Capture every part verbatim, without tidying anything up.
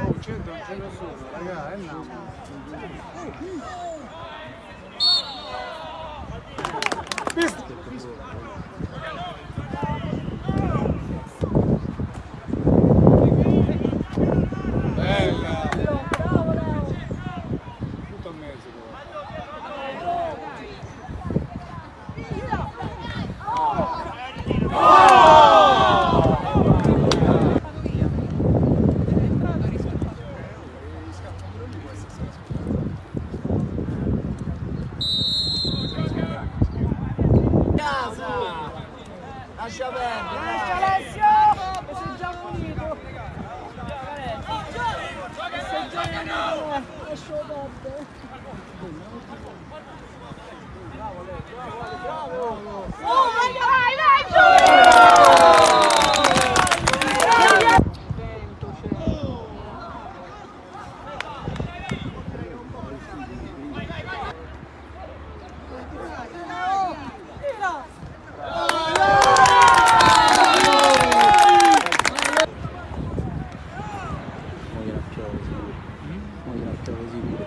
Oh, certo, non c'è nessuno, raga, eh, no. Bella! Tutto in mezzo, però. Lascia perdere, dai. Alessio, che sei già punito. Che sei già punito, lascia perdere. Oh, vai, vai, vai, giù! Mo ghe la piove sicuro. Mo ghe la piove sicuro.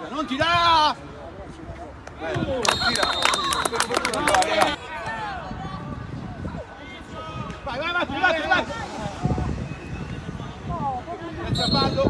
Non ti dà! Vai, vai, vai, vai, vai! Senza fallo!